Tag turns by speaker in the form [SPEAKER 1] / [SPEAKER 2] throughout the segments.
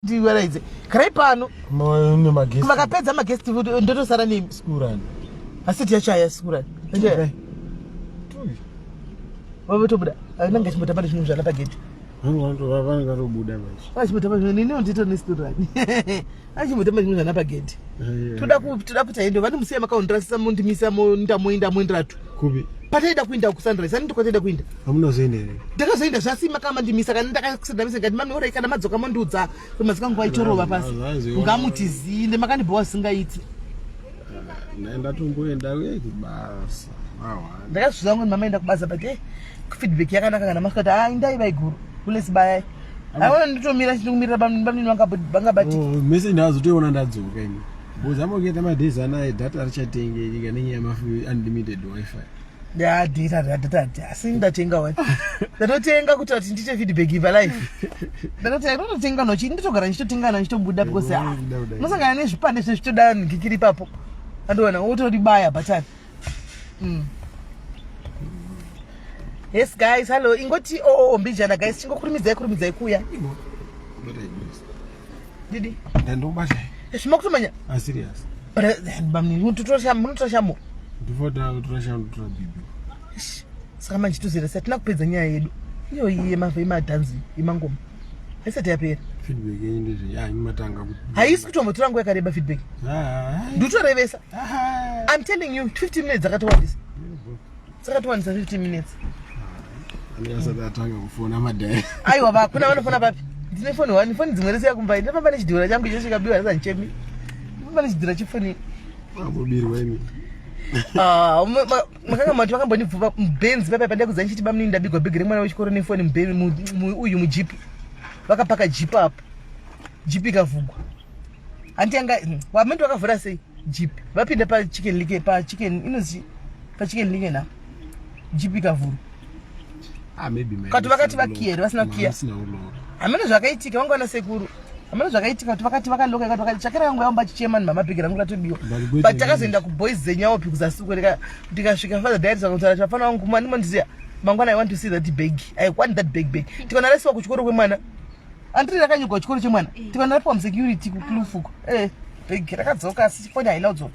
[SPEAKER 1] Ndiwaraidze. Garai pano. Vakapedza magesti ndotosara nemi. Asi tiyachaya sikurani. Vavotobuda. Anenge achimbotamba nezvinhu zvana pagedhi.
[SPEAKER 2] Vanobuda manje.
[SPEAKER 1] Achimbotamba zvinhu nini ndito nesikurani. Achimbotamba zvinhu zvana pagedhi. Toda ku toda kuti aende vanomusiya makaondirasisa mondimisa monda moenda moenderatu.
[SPEAKER 2] Kupi?
[SPEAKER 1] Pataida kuinda kusunrise ani ndokwataida kuinda.
[SPEAKER 2] Hamunozoenda here?
[SPEAKER 1] Ndakazoenda zvasi makamandimisa kana ndakasendamisa ngati mami orai kana madzoka mondiudza kuti mazika nguva ichorova pasi. Ngamuti zii ende makandibhowa zvisingaiti.
[SPEAKER 2] Ndatomboenda kubasa.
[SPEAKER 1] Ndakazviziva kuti mama enda kubasa but eh feedback yakanaka kana masvika kuti ah indai vaiguru kulesi bayai. Aiona nditomira chinokumirira bamnini vangabatiki.
[SPEAKER 2] Oh, message ndazotoiona ndadzoka ini. Because ambokuita madays anaya data richatengeki kana nyaya yemafi unlimited wifi.
[SPEAKER 1] Ya data data data asi ndatenga wani. Ndatotenga kuti ati ndite feedback ipa live. Ndatotenga ndatotenga nochi nditogara ndichitotenga na ndichitobuda because ah unosangana nezvipande zvezvitoda ngikiri ipapo. Andiona wotoribaya button. Yes guys, hello. Ingoti oh oh, oh mbijana guys, chingokurumidzai kurumidzai kuya. Didi.
[SPEAKER 2] Ndandobata.
[SPEAKER 1] Zvima kutomanya.
[SPEAKER 2] Ah serious.
[SPEAKER 1] But eh, bamni munotora shamu, munotora shamu.
[SPEAKER 2] Ndifota kutora shamu kutora bibi.
[SPEAKER 1] Saka manje tozera satina kupedza nyaya yedu. Iyo iye mavhe emadhanzi emangoma. Haisati yapera.
[SPEAKER 2] Feedback yenyu ndezve ya matanga kuti.
[SPEAKER 1] Haisi kutombotora nguva yakareba feedback.
[SPEAKER 2] Ah.
[SPEAKER 1] Ndotorevesa. I'm telling you 15 minutes dzakatowandisa. Dzakatowandisa 15 minutes.
[SPEAKER 2] Anenge atanga kufona madhai.
[SPEAKER 1] Aiwa vakuna vanofona papi? Ndine foni one, foni dzimwe rese yakumba. Ndinofamba nechidhura changu icho chikabiwa ndisandichemi. Ndinofamba nechidhura chefoni.
[SPEAKER 2] Ambobirwa imi.
[SPEAKER 1] Ah, makanga mati vakambondibvupa mubenzi papa pandakudza ndichiti bamunini ndabigwa bhegi remwana wechikoro nefoni uyu mujipi. Vakapaka jipi apo. Jipi ikavhugwa. Hanti yanga wamende wakavhura sei? Jeep vapinda pa chicken lick pa chicken inozi pa chicken lick na jeep ikavhurwa.
[SPEAKER 2] Ah maybe maybe.
[SPEAKER 1] Kati vakati vakiya here vasina kukiya. Hameno zvakaitika vanga vana sekuru. Hameno zvakaitika kuti vakati vakaloka ikati vakati chakera yangu yamba chichema mama bhegi rangu ratobiwa. But takazoenda ku boys dzenyaopi kuzasi uko ndikasvika father diary sakutaura chafana wangu kuma ndimondiziya mangwana I want to see that bag. I want that bag bag. Tikona rasiwa kuchikoro kwemwana. Andiri rakanyogwa chikoro chemwana. Eh. Tikona rapiwa musecurity kukloof uko. Eh, bag rakadzoka asi foni haina kudzoka.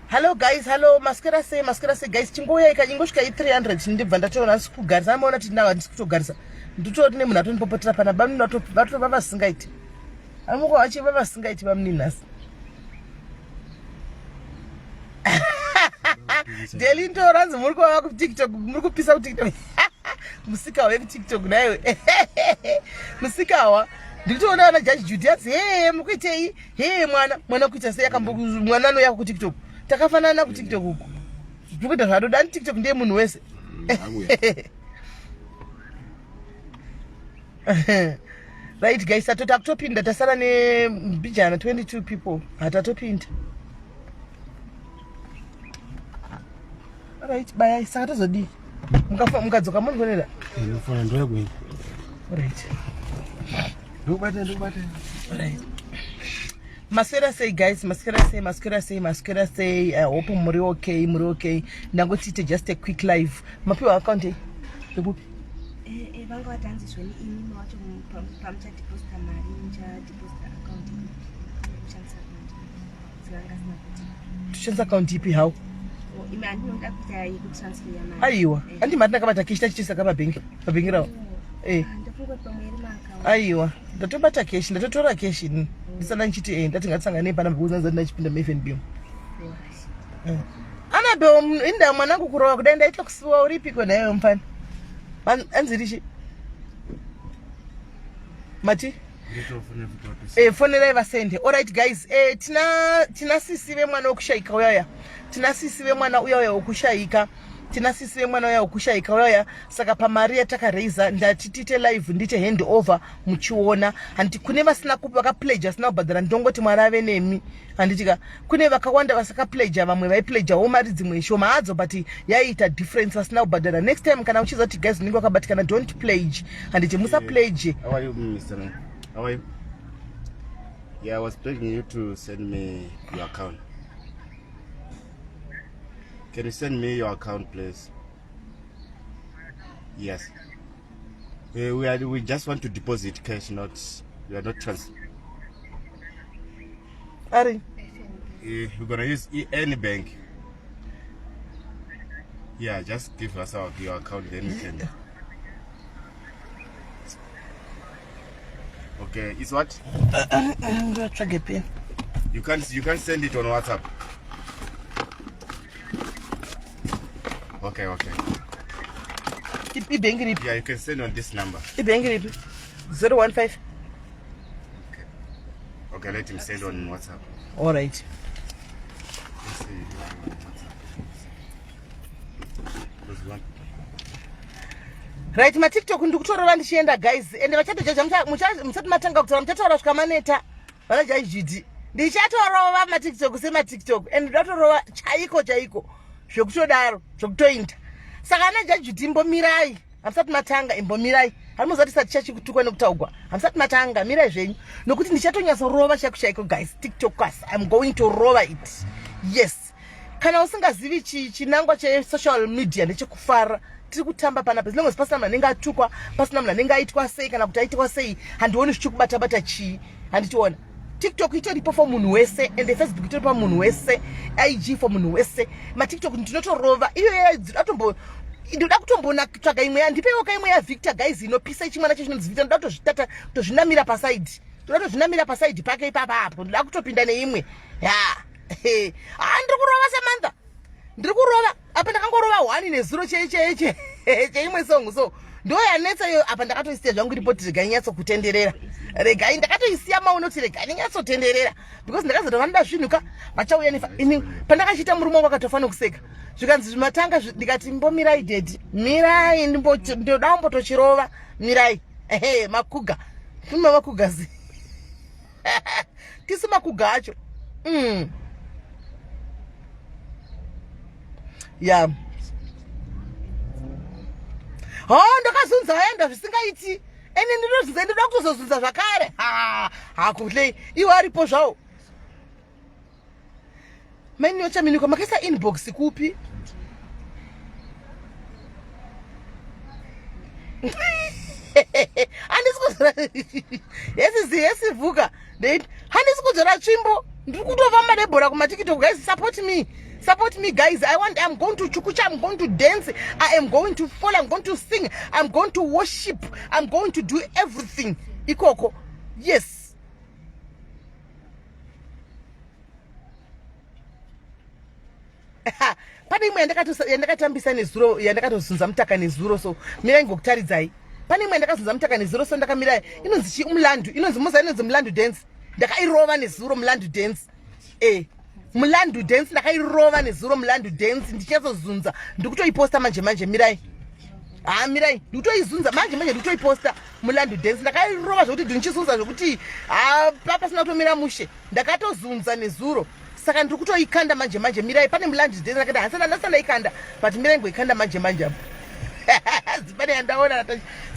[SPEAKER 1] Hello guys, hello. Maswera sei, maswera sei guys. Chingouyai ka ingosvika i 300 ndibva ndatoona asi kugarisa. Amaona kuti ndinavo handisi kutogarisa. Ndototi nemunhu atondipopotera pana bamnini vatova vasingaiti. Amuko vachi vavasingaiti bamnini nhasi. Deli ndoranzi muri kuvava kuTikTok, muri kupisa kuTikTok. Musika wekuTikTok naiwe. Musikawa. Ndikutoona vana Judge Judy anzi hey mukuitei? Hey mwana, mwana kuita sei akambo mwana anouya kuTikTok. Takafanana kuTikTok uku. Ndikuita zvadoda ani TikTok ndiye munhu wese. Right guys, tatota kutopinda tasara nembijana 22 people. Hatatopinda. Right, bye. Saka tozodii? Mukadzoka mundifonera?
[SPEAKER 2] Ndinofona ndoya kuenda.
[SPEAKER 1] Right.
[SPEAKER 2] Ndobata ndobata.
[SPEAKER 1] Right. Maswera sei guys, maswera sei, maswera sei, maswera sei. I hope muri okay, muri okay. Ndangoti ite just a quick live. Mapiwa account ei? Yekupi?
[SPEAKER 3] Eh, eh, vanga vatanzi zvoni imi mawacho pamuchadeposita mari muchadeposita account ipi kushandisa account
[SPEAKER 1] Toshandisa account ipi how? Aiwa, andi mari ndakabata cash tachichisa ka pabhengi, pabhengi rawo. Eh.
[SPEAKER 3] Ah,
[SPEAKER 1] Aiwa, ndatobata cash, ndatotora cash ini. Ndisana ndichiti eh ndati ngatisangane pana because ndazati ndachipinda mu FNB. Eh. Anabel inda mwanangu kurova kudai ndaita kusuwa uripiko nhaiwe mfana. Anzi richi. Mati? Eh, fonerai vasende. Alright guys, eh, tina tina sisi vemwana wekushaika uyaya. Tina sisi vemwana uyaya wekushaika. Tina sisi vemwana uyaya wekushaika uyaya. Saka pamari yatakaraiza ndati tiite live ndiite hand over muchiona. Handiti kune vasina kupa vakapledge vasina kubhadhara ndongoti Mwari ave nemi. Handiti ka kune vakawanda vasakapledge vamwe vaipledgewo mari dzimwe shoma hadzo but yaiita difference vasina kubhadhara. Next time kana uchiziva kuti guys unenge wakabatikana don't pledge. Handiti musa pledge.
[SPEAKER 4] How are you, Mr. Man? How are you? Yeah, I was begging you to send me your account. Can you send me your account, please? Yes. We are, we just want to deposit cash, not we are not trans.
[SPEAKER 1] Ari.
[SPEAKER 4] We're gonna use any bank. Yeah, just give us our your account, then we can. Okay, it's what?
[SPEAKER 1] Ndotsvage peni.
[SPEAKER 4] You can send it on WhatsApp. Okay, okay.
[SPEAKER 1] Ibhengi ripi?
[SPEAKER 4] Yeah, you can send on this number.
[SPEAKER 1] Ibhengi ripi? 015.
[SPEAKER 4] Okay. Okay, let him send on WhatsApp.
[SPEAKER 1] All right.
[SPEAKER 4] Let's see on WhatsApp. Because one.
[SPEAKER 1] Right, maTikTok ndikutorova ndichienda guys, ende vachatojaja musati matanga kutaura, muchataura svika maneta. Vana jaijidi, ndichatorova maTikTok semaTikTok, and ndatorova chaiko chaiko zvekutodaro zvekutoinda. Saka ana jajidi, imbomirai, hamusati matanga, imbomirai. Hamuziva tisati chachikutukwa nekutaugwa, hamusati matanga, mirai zvenyu, nokuti ndichatonyatsorova chaiko chaiko guys. TikTokers, I'm going to rova it. Yes, kana usingazivi chinangwa chesocial media ndechekufara. Tiri kutamba panapa, as long as pasina munhu anenge atukwa, pasina munhu anenge aitwa sei kana kuti aitwa sei, handioni zvichikubata-bata chii. Handitiona TikTok itoripo for munhu wese, ende Facebook itoripo pamunhu wese, IG for munhu wese. MaTikTok ndinotorova iyo atombo ndoda kutombona tsvaga imwe yandipewo ka imwe yaVictor guys, inopisa ichimwana chacho chinonzi Victor. Ndoda kutozvitata, kutozvinamira pasaidi, ndoda kutozvinamira pasaidi pake ipapa apo. Ndoda kutopinda neimwe ya ha, ndiri kurova Samantha, ndiri kurova apa. Ndakangorova one nezuro cheimwe song, so ndo yanetsa iyo. Apa ndakatoisiya zvangu ripoti, regai nyatsokutenderera, regai ndakatoisiya maona kuti regai ndinyatsotenderera, because ndakazoti vanoda zvinhu ka vachauya nefa. Ini pandakachiita murume wangu akatofa nokuseka, zvikanzi zvimatanga ndikati mbomirai daddy, mirai, ndoda kumbotochirova, mirai. Ehe, makuga tuma makugazi tisu makuga acho. Ya, ho, ndakazunza aenda zvisingaiti, ende ndinozunza, ndoda kutozozunza zvakare. Ha, hakutlei iwe aripo zvawo maini ochaminikwa. Makaisa inbox kupi? Handisi kudzora yesizi yesivuka, handisi kudzora tsvimbo, ndiri kutofamba nebhora kumaTikTok. Guys, support me, support me guys. I'm going to chukucha, I'm going to dance, I am going to fall, I'm going to sing, I'm going to worship, I'm going to do everything ikoko. Yes, pane imwe yandakatambisa nezuro, yandakatozunza mutaka nezuro, so mirai ngokutaridzai. Pane imwe yandakazunza mutaka nezuro, so ndakamira, inonzi chi umulandu, inonzi muza, inonzi mulandu dance. Ndakairova nezuro mulandu dance, e mulandu dance ndakairova nezuro mulandu dance, ndichinyatsozunza. Ndikutoiposta manje manje, mirai. Ha, mirai, ndikutoizunza manje manje, ndikutoiposta mulandu dance. Ndakairova zvokuti ndinichizunza zvokuti ha, pasina kutomira mushe, ndakatozunza nezuro. Saka ndiri kutoikanda manje manje, mirai. Pane mulandu dance ndakaita, hasana ndasana ndaikanda, but mirai ngoikanda manje manje apo. Pane yandaona,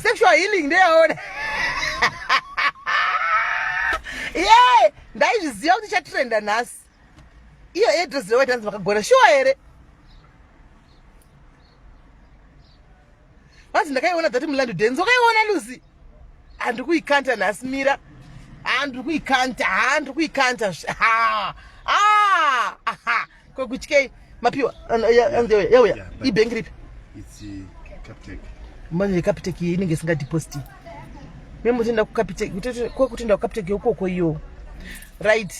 [SPEAKER 1] sexual healing ndeyaona ye, ndaizviziva kuti chatrenda nhasi. Iyo address rewaitanzi makagona shuwa here? Vanzi ndakaiona that mulandu dance, wakaiona Lucy? Handiri kuikanta nhasi, mira, handiri kuikanta, handiri kuikanta. Ha, kwekutyei mapiwa yauya. Ibhengi ripi? Manje Capitec iyi inenge isingadepositi memutenda kuCapitec, kwekutenda kuCapitec ukoko iyo, right?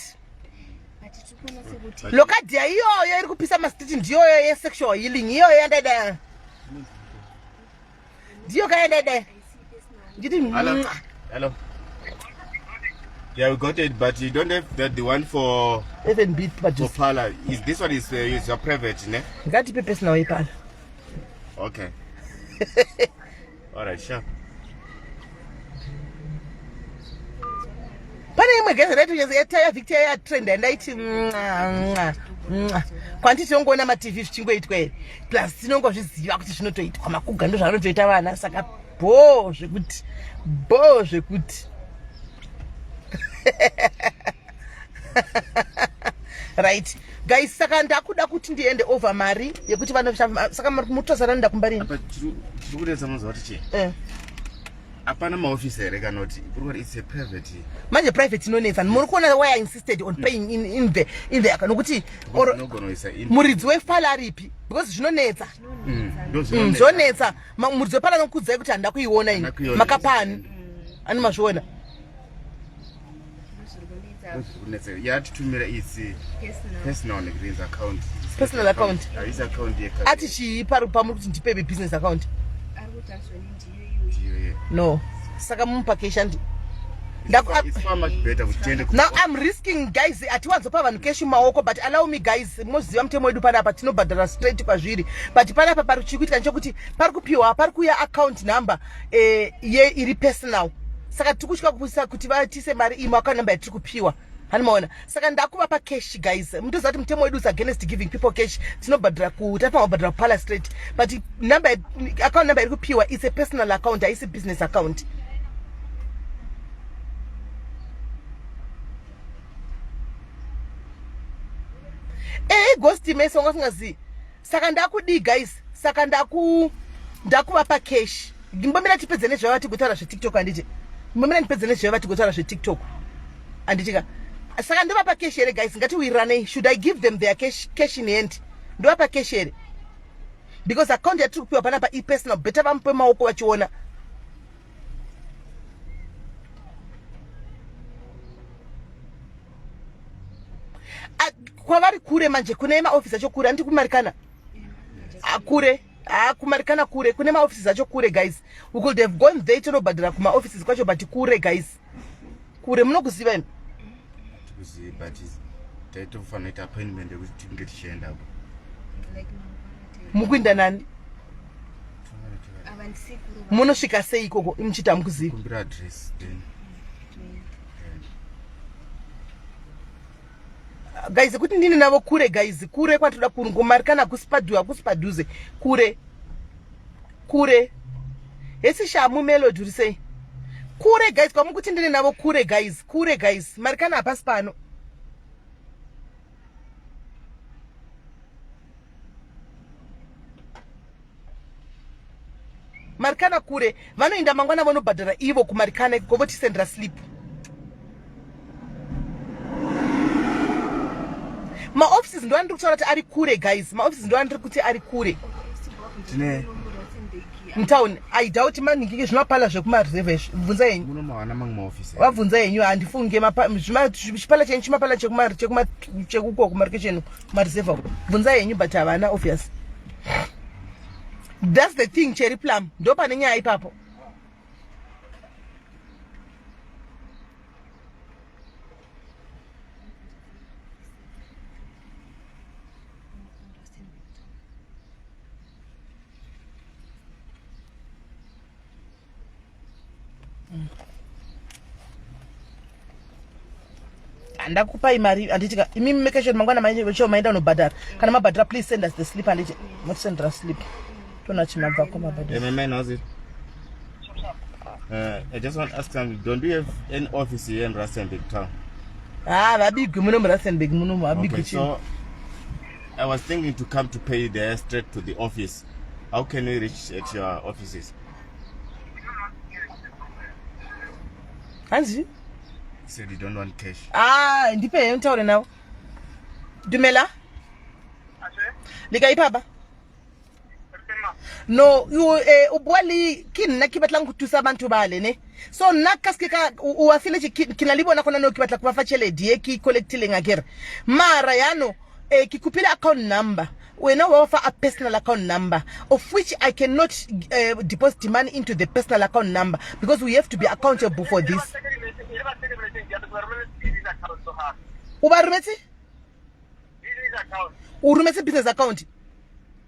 [SPEAKER 1] Locadia iyoyo iri kupisa mastiti, ndiyoyo yesexual healing iyoyo yandaida, ndiyo kayandaida nditi.
[SPEAKER 4] Hello. Hello. Yeah, we got it, but you don't have the one for
[SPEAKER 1] FNB.
[SPEAKER 4] For Pala. Is this one is your private, ne?
[SPEAKER 1] Ngatipe personal yepala.
[SPEAKER 4] Okay. All right, sure.
[SPEAKER 1] Pane imwe geza raito yaVictor yatrend, yandaiti kwanditi tinongoona maTV zvichingoitwa here, plus tinongozviziva kuti zvinotoitwa makuga, ndo zvavanotoita vana. Saka bho zvekuti, bho zvekuti. Right guys, saka ndakuda kuti ndiende over mari yekuti vano, saka mutosara nda kumba rini?
[SPEAKER 4] Apa tiri kureza mazuva kuti chii?
[SPEAKER 1] Eh.
[SPEAKER 4] Hapana maofisi here kana kuti kuri kuti it's a private
[SPEAKER 1] manje private inonetsa. Muri kuona why I insisted on paying in the account, nokuti or
[SPEAKER 4] unogona kuisa in
[SPEAKER 1] muridzi wefala aripi, because zvinonetsa.
[SPEAKER 4] Ndozvinonetsa.
[SPEAKER 1] Zvonetsa. Muridzi wepala anokuudzai kuti handida kuiona ini.
[SPEAKER 4] Handida kuiona.
[SPEAKER 1] Makapani ani mazviona?
[SPEAKER 3] Ndozviri kunetsa.
[SPEAKER 4] Ndozviri kunetsa. Yatitumira isi
[SPEAKER 3] personal.
[SPEAKER 4] Personal negreens account.
[SPEAKER 1] Personal account.
[SPEAKER 4] Haisi account yeka.
[SPEAKER 1] Ati chii pari pamuri kuti ndipe business account?
[SPEAKER 3] Ari kuti azvoni ndiyo iyoyo.
[SPEAKER 4] Ndiyo, yeah.
[SPEAKER 1] No, saka mumupa cash andi
[SPEAKER 4] It's far much better kuti tiende
[SPEAKER 1] Now I'm risking, guys. Hatiwanzopa vanhu cash mumaoko, but allow me, guys. Moziva mutemo wedu panapa, tinobhadhara straight kwazviri, but panapa pari chikuitika nechekuti pari kupiwa, pari kuuya account number ye iri personal, saka tiri kutya kuisa kuti vatise mari iyi muaccount number yatiri kupiwa, hani maona? Saka ndakuvapa cash, guys. Mutoziva kuti mutemo wedu is against giving people cash. Tinobhadhara ku tafanira kubhadhara kupala straight, but number, account number iri kupiwa is a personal account, haisi business account. Ehe, ghost mese wanga usingazivi. Saka ndakudii, guys? Saka ndakuvapa cash. Ndimbomira tipedze nezvaiva tigotaura zveTikTok, handiti? Mbomira ndipedze nezvaiva tigotaura zveTikTok, handitika? Saka ndovapa cash here, guys? Ngatiwiriranei. Should I give them their cash, cash in hand? Ndovapa cash here? Because account yatiri kupiwa panapa ipersonal. Better vamupe maoko vachiona. Kwavari kure manje, kune maofisi acho kure, handiti? Kumarikana kure, kumarikana kure, kune maofisi acho kure. Guys, we could have gone there tonobhadhara kumaoffices kwacho, but kure, guys, kure. Munokuziva imi?
[SPEAKER 4] Tikuzivi, but taitofanira kuita appointment yekuti tinge tichiendapo.
[SPEAKER 3] Like mangwana.
[SPEAKER 1] Mukuinda nani?
[SPEAKER 3] Ava ndisekuru.
[SPEAKER 1] Munosvika sei ikoko muchiti hamukuzivi?
[SPEAKER 4] Kumbira address then.
[SPEAKER 1] Guys, kuti ndini navo kure, guys, kure kwatoda kumarikana hakusi padhuze, hakusi padhuze, kure kure. Hesi Shamu Melody, uri sei? Kure, guys, kwamukuti ndine navo kure, guys, kure, guys. Marikana hapasi pano. Marikana kure. Vanoenda mangwana vanobhadhara ivo kumarikana ikoko, votisendera slip. Maoffices ndo andiri kutaura kuti ari kure, guys. Maoffices ndo andiri kuti ari kure.
[SPEAKER 4] Tine
[SPEAKER 1] Mutown I doubt maningike zvimapala zvekumareserve izvi. Bvunza henyu.
[SPEAKER 4] Munomawana mamwe maofisi.
[SPEAKER 1] Vabvunza henyu, handifunge chipala chenyu, chimapala chekuko kumarikecheni kumareserve uko. Bvunza henyu, but havana, obvious. That's the thing. Cherry Plum ndo pane nyaya ipapo. Handakupai mari, handiti ka? Imi make sure mangwana maicho maenda unobhadhara. Kana mabhadhara, please send us the slip, handiti? Motisendera slip, toona chimabvako mabhadhara.
[SPEAKER 4] Hey, my man, how's it? I just want to ask something. Don't you have any office here in Rustenburg town?
[SPEAKER 1] Ha, vabigwi muno muRustenburg muno, vabigwi.
[SPEAKER 4] Okay,
[SPEAKER 1] Chii?
[SPEAKER 4] so I was thinking to come to pay there straight to the office. How can we reach at your offices?
[SPEAKER 1] Hanzi?
[SPEAKER 4] You said you don't want cash.
[SPEAKER 1] Ah, ndipe nditaure navo. Dumela, le kae papa? No, o bua le ke nna, ke batlang go thusa batho bale ne. So nna ka seke ka o wa file ke na le bona gona no, ke batla go ba fa tšhelete e ke collectileng, akere? Mara yano ke kopile account number, wena wa fa a personal account number, of which I cannot deposit money into the personal account number because we have to be accountable for this. O ba rometse, o rometse business account.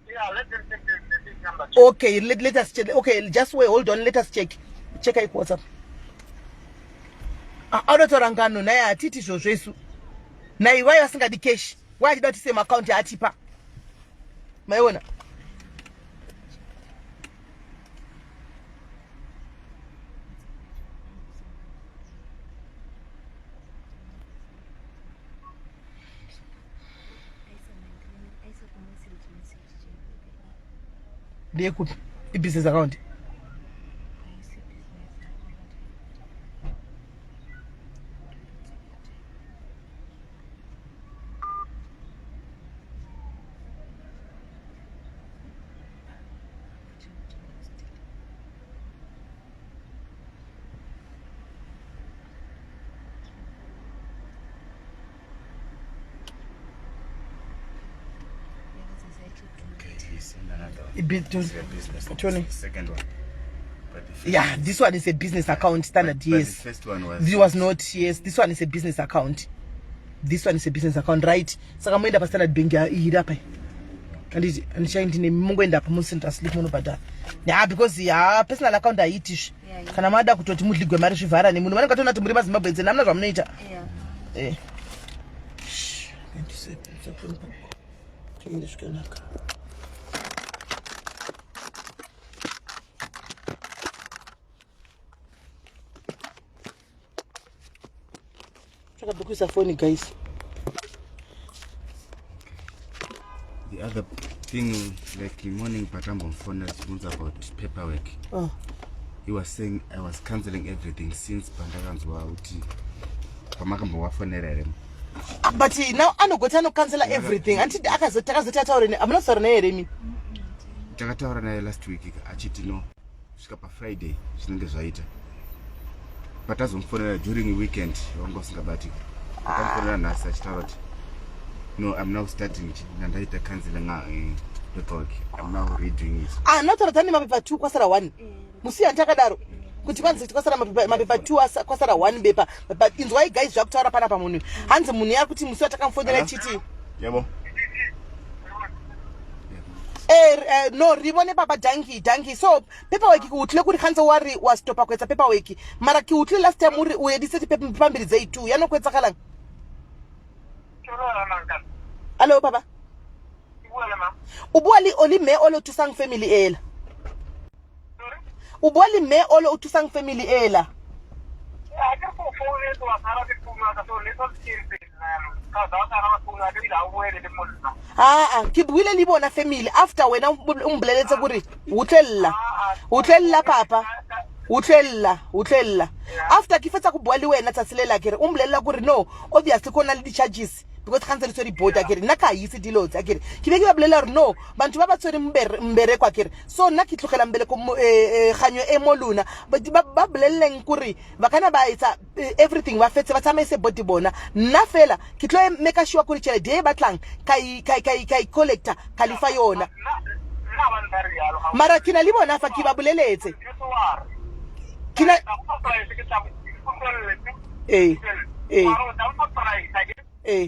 [SPEAKER 5] Yeah, let them take the big number.
[SPEAKER 1] Okay, let us check. Okay, just wait, hold on, let us check. Check ai WhatsApp. Ah, anotaura ngano naye, hatiti izvozvo isu. Nai vai vasingadi cash, wai achida kuti same account yaatipa, maiona?
[SPEAKER 3] Aisa kumessage, message chaipo.
[SPEAKER 1] Ndeyekupi? Ibusiness account?
[SPEAKER 3] Haisi business.
[SPEAKER 4] It's a business.
[SPEAKER 1] Tony.
[SPEAKER 4] The second one. But the first,
[SPEAKER 1] Yeah, this one is a business account standard.
[SPEAKER 4] But
[SPEAKER 1] Yes.
[SPEAKER 4] the first one was.
[SPEAKER 1] This was not. Yes, this one is a business account. This one is a business account, right? Saka moenda pastandard bank iri apa. Handiti handichaindi nemi mongoenda apa musendra slip munobhadhara. Ya because ya personal account haiiti zve.
[SPEAKER 3] Yeah, yeah.
[SPEAKER 1] Kana mada kutoti mudligwe mari zvivhara nemunhu vanenge vatoona kuti muri maZimbabweans hamuna zvamunoita.
[SPEAKER 3] Yeah.
[SPEAKER 1] Eh. Shh, ngandise- Timire zvakanaka. Chakabhukisa foni guys.
[SPEAKER 4] The other thing, like in morning, Patambo phoned us about paperwork.
[SPEAKER 1] Oh.
[SPEAKER 4] He was saying I was cancelling everything since pandakanzwa kuti pamakambowafonera here.
[SPEAKER 1] But now anogoti anocancela everything. Anditi akazoti takazoti ataure ne hamuna kutaura naye here imi?
[SPEAKER 4] Takataura naye last week achiti no kusvika pafriday zvinenge zvaita, but azomufonera during weekend wanga usingabatiki. Akamufonera nhasi achitaura kuti no, I'm now starting ndandaita cancelling paperwork, I'm now redoing it.
[SPEAKER 1] Ah, notaura tani mapepa 2 kwasara 1. Musiya ndichakadaro kuti kwanzi kwasara mapepa 2 kwasara 1 bepa. But inzwai guys zvakutaura panapa munhu. Hanzi munhu yakuti musi watakamufonera
[SPEAKER 4] Hello?
[SPEAKER 1] chiti
[SPEAKER 4] Yabo.
[SPEAKER 1] No ri vone papa danki danki so paperwork ke utlile kuri kgantse wa re wa stopa go etsa paperwork mara ke utlile last time o re o editse dipampiri tse two yaanong go etsagalang. Allo papa, o bua le o le mme o le o thusang family ela, o bua le mme o le o thusang family ela. Aa, ke buile le bona family after wena o mboleletse kore utlwella utlwella papa utlwella utlwella after ke fetsa go bua le wena tsatsi le la kere o mbolelela kore no obviously go na le di-charges because gantse le tshwere di-board akere nna ka itse dilo tse akere ke be ke ba bolelela gore no batho ba ba tshwere mbereko akere so nna ke tlogela mbereko ganyo e mo lona but ba boleleleng kore ba kana ba etsa everything ba fetse ba tsamaise body bona nna fela ke tlo make sure kore tšhelete e batlang ka i collecta ka lefa yona mara ke na le bona fa ke ba boleletse ke na ee ee ee ee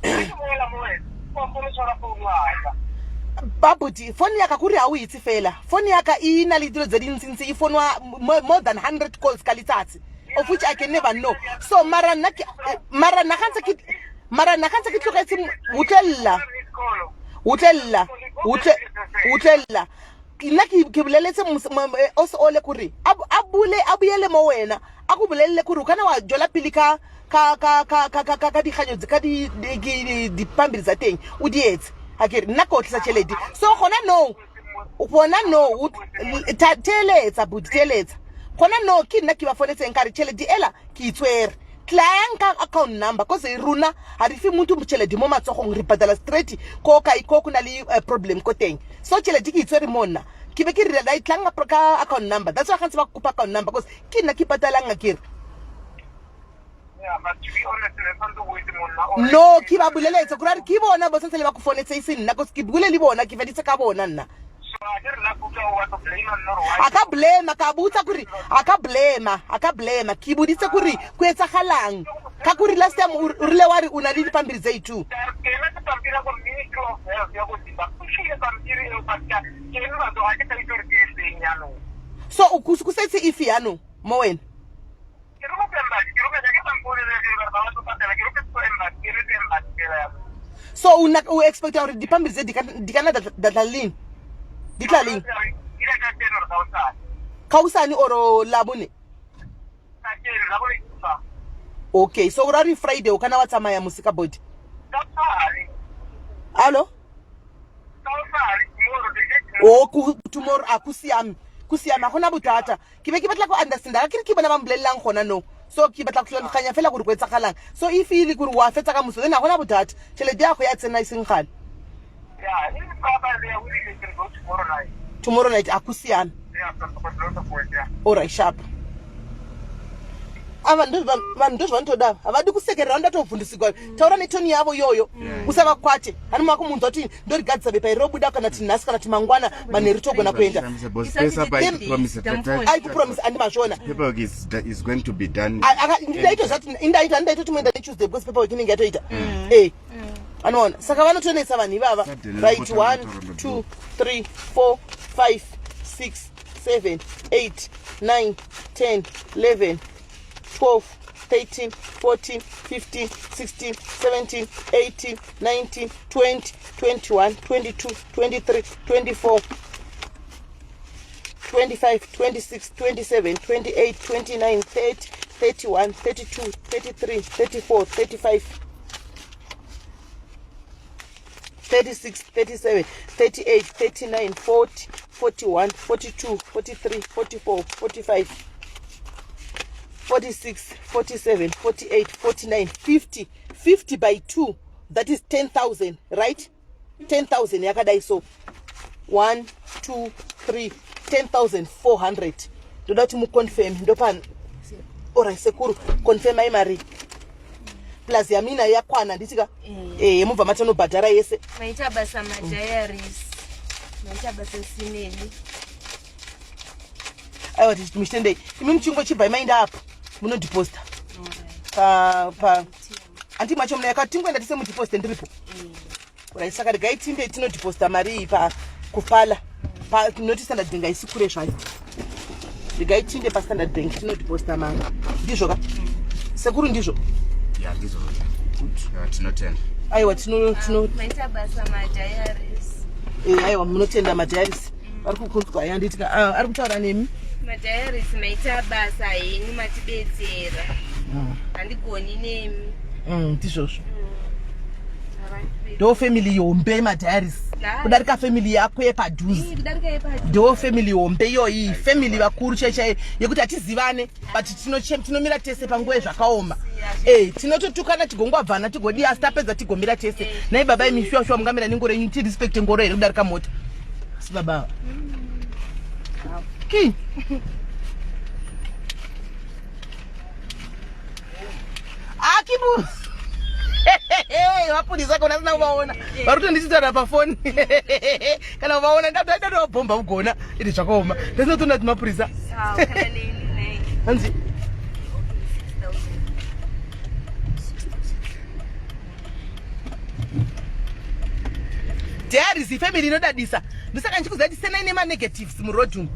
[SPEAKER 1] ee babuti fone yaka kuri ha o itse fela fone yaka e na le dilo tse dintsintsi e fonwa more than 100 calls ka letsatsi of which I can never know. So mara nna mara nna gantse ke mara nna gantse ke tlogetse utlwella utlwella utlwella nna ke boleletse o se ole kore a bule a boele mo wena a go bolelele kore o kana wa jola pele ka ka ka ka ka ka ka dikganyo ka di dipampiri tsa teng o di etse akere nna ke o tlisa tšhelete so gona no gona no theeletsa buti theeletsa gona no ke nna ke ba fonetseng ka re tšhelete ela ke itshwere tlayang ka account number cause rona ga re fe motho tšhelete mo matsogong re patala straight ko kae ko go na le problem ko teng so tšhelete ke itshwere mo nna ke be ke re la itlang ka account number that's why gantse ba kopa account number cause ke nna ke patalang akere. No ke ba boleletse gore a re ke bona bo santse le ba go fonetse e se nna cause ke buile le bona ke feditse ka bona nna a ka blame ka botsa kore a ka blame a ka blame ke boditse kore go etsagalang ka kore last time o rile wa re o na le dipampiri tse two. So o kusetse ife yaanong mo wena? So o expecta gore dipampiri tse di kana datla leng di tla leng kaosane oro labone? Okay, so o ra re Friday o kana wa tsamaya mosika body allo o tomorrow a ku siame ku siame ga gona bothata ke be ke batla go understand ga ke re ke bona ba mbolelelang gona no so ke batla go tlhaloganya fela gore go etsagalang so if e le gore wa fetsa ka moso then ga gona bothata tšhelete ya go ya tsena e seng gale tomorrow night a ku siame. Alright, sharp. Ava vanhu ndozvavanotoda, havadi kusekerera, vanoda tovhundusigwa. Taura netoni yavo iyoyo, usavakwate. Hani makumunzwa kuti ndorigadzisa bepa iri robuda kana ti nhasi kana ti mangwana manheru togona kuenda. Aikupromisa andi mazviona. Ndaitozati muenda netuesday because paperwork inenge yatoita. Eh, anoona saka vanotonetsa vanhu ivava. Right, 1 2 3 4 5 6 7 8 9 10 11 12 13 14 15 16 17 18 19 20 21 22 23 24 25 26 27 28 29 30 31 32 33 34 35 36 37 38 39 40 41 42 43 44 45 46 47 48 49 50. 50 by 2, that is 10,000, right? 10,000 yakadai. So 1 2 3, 10,400. Ndoda kuti muconfirm ndopa. Alright sekuru, confirmai mari plus yamina yakwana, nditika eh, mubva matanobhadhara yese.
[SPEAKER 3] Maita basa madiaries, maita basa sineni.
[SPEAKER 1] Aiwa, muchitendei imi, muchingochibvai maenda apo munodhiposta pa pa andi macho muna yakati tingoenda tise mudeposit ndiripo. Right, saka regai tinde tinodhiposta mari iyi pa kufala pa noti Standard Bank haisi kure zvayo. Regai tinde paStandard Bank tinodhiposta mari. Ndizvo ka sekuru, ndizvo?
[SPEAKER 4] Ya, ndizvo. Tinotenda.
[SPEAKER 1] Aiwa, tino tino
[SPEAKER 3] Maita basa madiaries.
[SPEAKER 1] Eh, aiwa, munotenda madiaries, vari kukunzwa yanditika ari kutaura nemi.
[SPEAKER 3] Madiaries, maita basa henyu, matibetsera, handigoni nemi.
[SPEAKER 1] Ndizvozvo, ndo family yombe madiaries, kudarika family yako yepadhuze.
[SPEAKER 3] Kudarika yepadhuze.
[SPEAKER 1] Ndo family hombe iyoyi, family vakuru chai chai yekuti hatizivane, but tinomira tese panguva yezvakaoma. Eh, tinototukana, tigongwabvana, tigodii, asi tapedza tigomira tese. Nai baba imi, shuwa shuwa mungamira nengoro yenyu, tirespecte ngoro here kudarika mota? Asi baba ava ki akibu vapurisa kona sina kuvaona, vari kutondichitaura pafoni. Kana kuvaona ndatovabhomba kugona iri zvakaoma, ndasinotoona kuti mapurisa.
[SPEAKER 3] Kana neni nei.
[SPEAKER 1] Hanzi
[SPEAKER 3] 6,000.
[SPEAKER 1] Diaries ifamily inodadisa. Ndosaka ndichikuziva kuti siyanai nemanegatives muroad umu,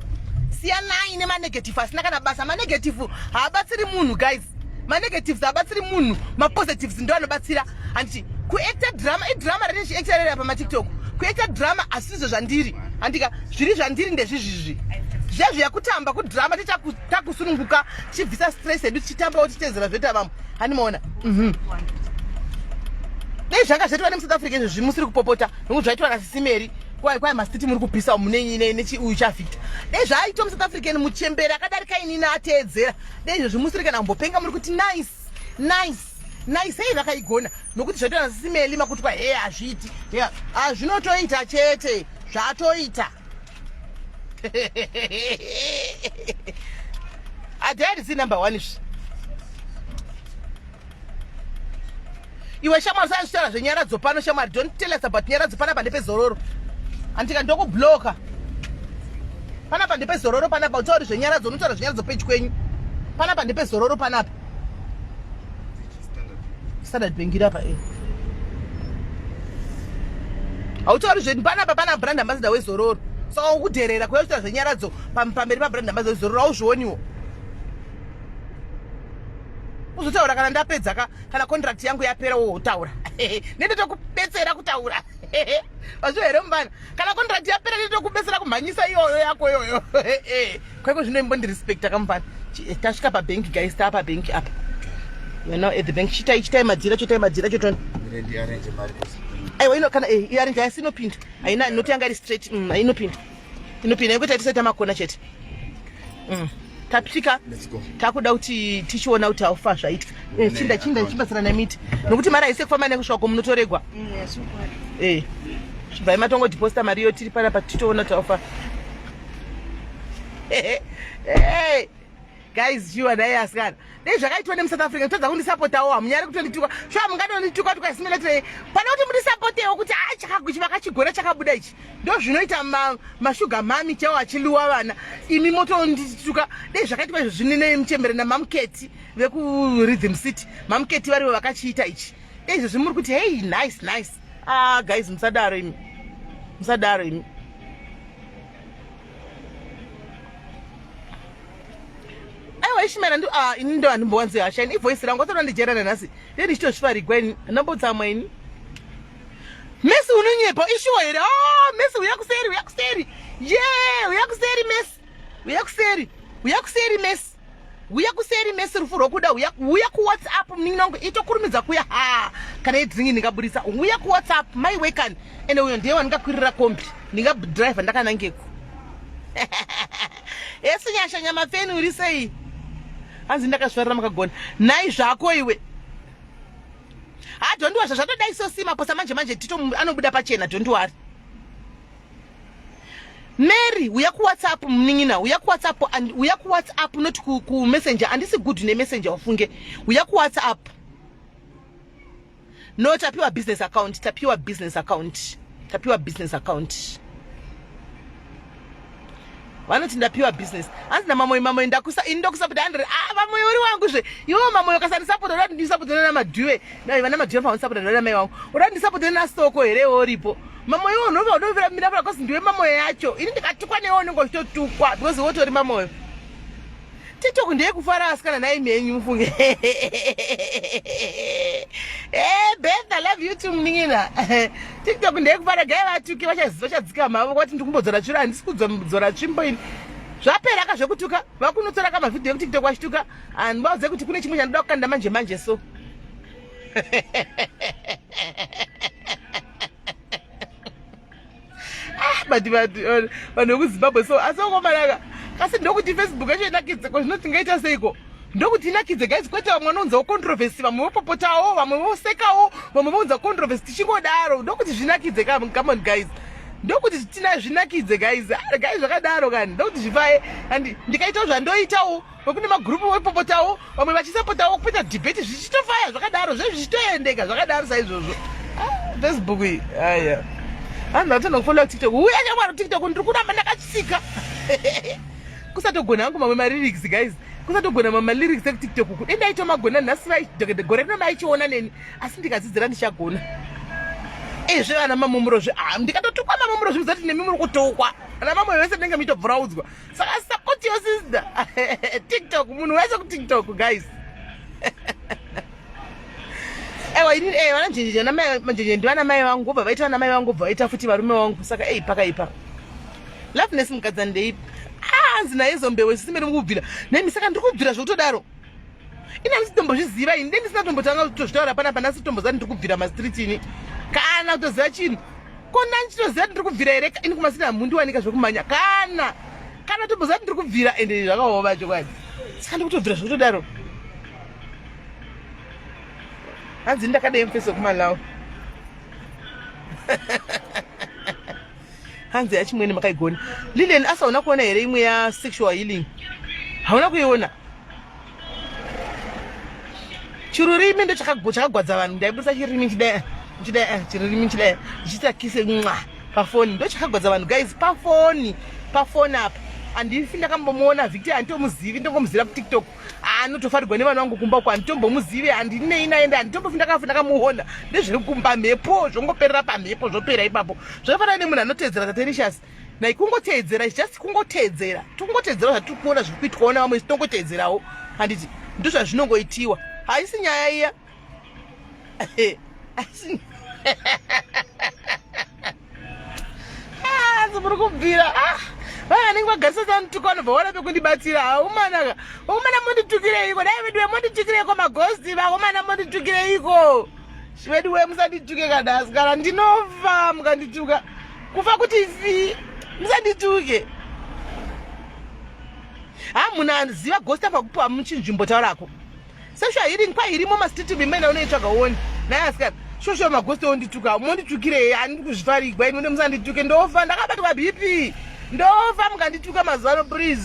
[SPEAKER 1] siyanai nemanegative asina kana basa. Manegative haabatsiri munhu guys, manegatives haabatsiri munhu, mapositives ndo anobatsira. Handiti kuacta drama idrama ratichiacta rera pamaTikTok, kuacta drama asizvo zvandiri. Handika zviri zvandiri ndezvizvizvi zvezvo yakutamba kudrama, takusununguka tichibvisa stress yedu, tichitambawo tichitedzera zvoita vamwe. Handimaona. Dei zvanga zvaitwa nemuSouth Africa izvo zvimusiri kupopota, nokuti zvaitwa nasisimeri kwai kwai masiti muri kupisa mune uyu chaVictor. Dei zvaaitwa muSouth African, muchembere akadarika inini ateedzera, dei izvo zvimusiri kana kumbopenga, muri kuti nice, nice, nice. Hei, vakaigona nokuti zvaitwa nasisimeli makutwa he hazviiti. Hazvinotoita chete, zvatoita. Adhairisi number one izvi. Iwe shamwari, usazvitaura zvenyaradzo pano shamwari. Don't tell us about nyaradzo panapa, ndepezororo. Andika ndokubloka panapa, ndepezororo panapa. Utauri zvenyaradzo, unotaura zvenyaradzo pechi kwenyu. Panapa ndepezororo panapa. Standard Bank iri apa e hautauri zvedu panapa, pana brand ambassador wezororo. Saka ukudherera kuya kuita zvenyaradzo pamberi pabrand ambassador wezororo, hauzvioniwo. Uzotaura kana ndapedza ka, kana contract yangu yapera, wotaura nendotokubetsera kutaura. Wazviwa here mubana? Kana contract yapera ndotokubetsera kumhanyisa iyoyo yako iyoyo. Kwaiko zvino imbondirespecta kamubana. Tasvika pabhenki guys, taa pabhenki apa. We are now at the bank. Chitai, chitai madhira, chitai madhira chotoni. Aiwa, ino kana iarrange haisi inopinda, haina noti yanga iri straight. Inopinda, inopinda yekuti tisaita makona chete. Tapika, takuda kuti tichiona kuti haufa zvaitika. Chinda chinda chibatsirana miti nokuti mari haisi kufamba nekusvako munotoregwa. Chibvai matongodhiposita mari iyo tiri panapa, tichitoona kuti haufa. Hey. Guys, shuwa dai asikana. Dai zvakaitwa nemuSouth Africa kutadza kundisapotawo hamunyari kutondituka. Shuwa mungatondituka tuka isimiletire. Pane kuti mundisapotewo kuti ah chakaguchi vakachigona chakabuda ichi. Ndozvinoita ma mashuga mami chaiwo achiluwa vana. Imi motondituka. Dai zvakaitwa izvo zvine nemuchembere namamuketi veku Rhythm City. Mamuketi varivo vakachiita ichi. Dai izvozvi muri kuti hey nice nice. Ah guys musadaro imi. Musadaro imi. Aiwa ishimera ndi ah ini ndo andimbowanzi hasha ini ivoice rangu atona ndijera nanhasi. Ndiye ndichitozvifarigwa ini. Ndambotsamwa ini. Messi unonyepa ishuwa here? Ah Messi uya kuseri uya kuseri. Yeah, uya kuseri Messi. Uya kuseri. Uya kuseri Messi. Uya kuseri Messi rufu rwokuda uya uya ku WhatsApp munin'ina wangu itokurumidza kuya ha kana yedringi ndingaburitsa uya ku WhatsApp mai wekani ende uyo ndiye wandingakwirira kombi ndingadriver ndakanangeko esi nyasha nyamapfeni uri sei hanzi ndakazvifarira makagona nhai zvako iwe ha don't worry zvatoda iso sima posa manje manje tito anobuda pachena don't worry Mary uya kuWhatsApp munin'ina uya kuWhatsApp and uya kuWhatsApp not ku, ku messenger andisi good nemessenger ufunge uya kuWhatsApp no tapiwa business account tapiwa business account tapiwa business account vanoti ndapiwa business hanzi namamoyo mamoyo ndakusa ini ndokusapota 100 ah vamoyo uri wangu zve iwewo mamoyo ukasandisapota uda kuti ndisapotane namadhuve nai vana madhuve vanosapota ndoda mai vangu uda kuti ndisapotane nasoko here iwe uripo mamoyo iwe unova unovira mira pura kozi ndiwe mamoyo yacho ini ndikatukwa newe unenge uchitotukwa because iwe utori mamoyo tiktok ndeyekufara asikana nhai mhenyu mufunge eh, beth i love you too munin'ina tiktok ndeyekufara gai vatuke vachadzika mavo kwati ndiri kumbodzora tsviro handisi kudzora tsvimbo ini zvapera ka zvekutuka vakunotora ka mavhidhiyo ekutiktok vachituka and vaudze kuti kune chimwe chandoda kukanda manje manje so ah, but vanhu vekuzimbabwe so asi vakomanaka kasi ndokuti facebook yacho inakidze ko zvino tingaita seiko ndokuti inakidze guys kwete vamwe vanounzawo controversy vamwe vopopotawo vamwe vosekawo vamwe vounza controversy tichingodaro ndokuti zvinakidze come on guys ndokuti tina zvinakidze guys ah, guys zvakadaro kani ndokuti zvifaye and ndikaitawo zvandoitawo vekune magrupu vopopotawo vamwe vachisapotawo kupeta debate zvichitofaya zvakadaro zve zvichitoendeka zvakadaro saizvozvo ah, facebook iyi aya vanhu vatona kufollowa tiktok uya nyamwari tiktok ndiri kuramba ndakatsika kusatogona hangu mamwe malyrics guys kusatogona mamwe malyrics ekutiktok uku dai ndaitomagona nhasi gore rino maichiona neni asi ndikadzidzira ndichagona ezve vana mamomurozve ah, ndikatotukwa mamomurozve muzati nemi muri kutukwa vana mamoyo vese ndinenge muchitobvuraudzwa saka support your sister tiktok munhu wese kutiktok guys ewa ini eh vana njenje na mai njenje ndivana mai vangu vobva vaita vana mai vangu vobva vaita futi varume vangu saka ei pakaipa loveness mukadza ndeipi ah hanzi naye zombewe sisi meri mukubvira nemi saka ndiri kubvira zvekutodaro ini handisi tombozviziva ini ndendisina tombotanga kutozvitaura panapa ndasi tomboziva ndiri kubvira mastreet ini kana kutoziva chinhu ko ndandichitoziva ndiri kubvira here ini kumasina hamundiwanika zvekumhanya kana kana tomboziva ndiri kubvira ende zvakaoma chokwadi saka ndikutobvira zvekutodaro hanzi ndakadai mufesi wekumalawi hanzi yachimwene makaigona lilian asi hauna kuona here imwe yasexual healing hauna kuiona chirurimi ndo chakagwadza vanhu ndaibudisa chirurimi chidai chidai eh, chirurimi chidai ndichiita kise mwa pafoni ndo chakagwadza vanhu guys pafoni pafoni apa handifi ndakambomuona victor handitomuzivi ndongomuzira kutiktok anotofarirwa nevanhu vangu kumba uko handitombomuzivi handinei naye nde handitombofi ndakafa ndakamuona ndezviri kumba mhepo zvongoperera pamhepo zvopera ipapo zvakafanana nemunhu anoteedzera taterishasi nai kungoteedzera is just kungoteedzera tikungoteedzera zvatiri kuona zviri kuitwawo nevamwe isu tongoteedzerawo handiti ndozvazvinongoitiwa haisi nyaya iya haisi ah, muri kubvira ah, vaya vanenge vagarisa sanituka vanobva vana pekundibatsira haumanaka vakomana monditukireiko dai veduwe monditukireiko magosti vakomana monditukireiko veduwe musandituke kadasi kana ndinofa mukandituka kufa kuti fi musandituke ha munhu aziva gosti apa kupiwa muchinzvimbo taurako Sexual healing kwa irimo mastreet mimena unoitsvaga uone. Naye asikana. Shosho magosti ondituka. Monditukirei handiri kuzvifarigwa ini musandituke ndofa ndakabatwa BP. Ndofa mukandituka mazuva ano please.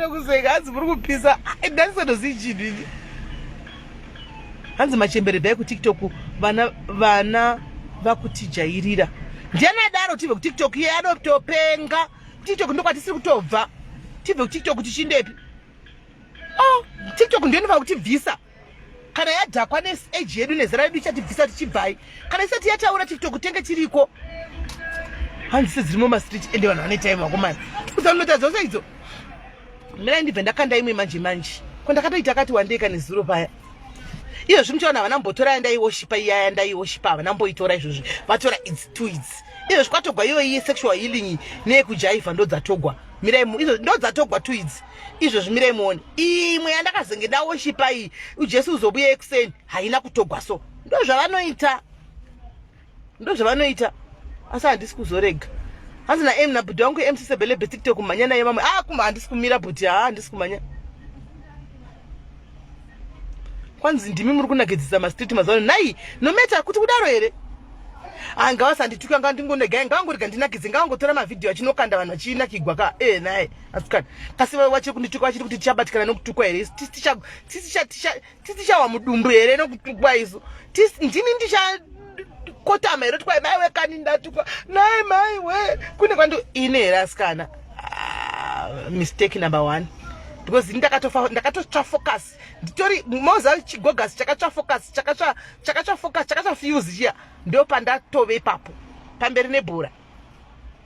[SPEAKER 1] nokuseka hanzi muri kupisa ndandisatozivi chinhu ini hanzi machembere bhai kutiktok vana vana vakutijairira ndiani adaro tibve kutiktok iye anotopenga kutiktok ndokwatisiri kutobva tibve kutiktok tichindepi oh tiktok ndiyo inofanira kutibvisa kana yadhakwa neage yedu nezera redu ichatibvisa tichibvai kana isati yataura tiktok tenge tiriko hanzi sedzirimo mastreet ende vanhu vane time vakomana udzanota dzose idzo mirai ndibve ndakanda imwe manje manje ko ndakatoita kati wandei kane zuro paya izvozvi muchaona havana mbotora yandaiwoshipa iya yandaiwoshipa havana mboitora izvozvi vatora idzi two idzi izvozvi kwatogwa iyoyi yesexual healing neyekujaivha ndodzatogwa mirai izvozvi ndodzatogwa two idzi izvozvi mirai muone imwe yandakazenge ndawoshipa iyi ujesu uzobuya ekuseni haina kutogwa so ndozvavanoita ndozvavanoita asi handisi kuzorega hanzi nam nabhudhi wangu mc sebelebe tiktok kumhanya naye vamwe ah kuma handisi kumira bhuti haa handisi kumhanya kwanzi ndimi muri kunakidzisa mastreet mazuva ano nhai nometa kuti kudaro here ah ngavasandituka ngandingonegai ngavangorega ndinakidze ngavangotora mavhidhiyo achinokanda vanhu vachinakigwa ka e eh, naye asikana kasi vachiri kundituka vachiri kuti tichabatikana nokutukwa here tisichawa mudumbu here nokutukwa isu ndini ndichakotama here kuti kwai mai wekani ndatukwa nai mai we kune kwandi ine here asikana ah, mistake number one because ini ndakatotsva focus nditori moza chigogasi chakatsva focus chakatsva chakatsva focus chakatsva fuse chiya ndo pandatove ipapo pamberi nebhora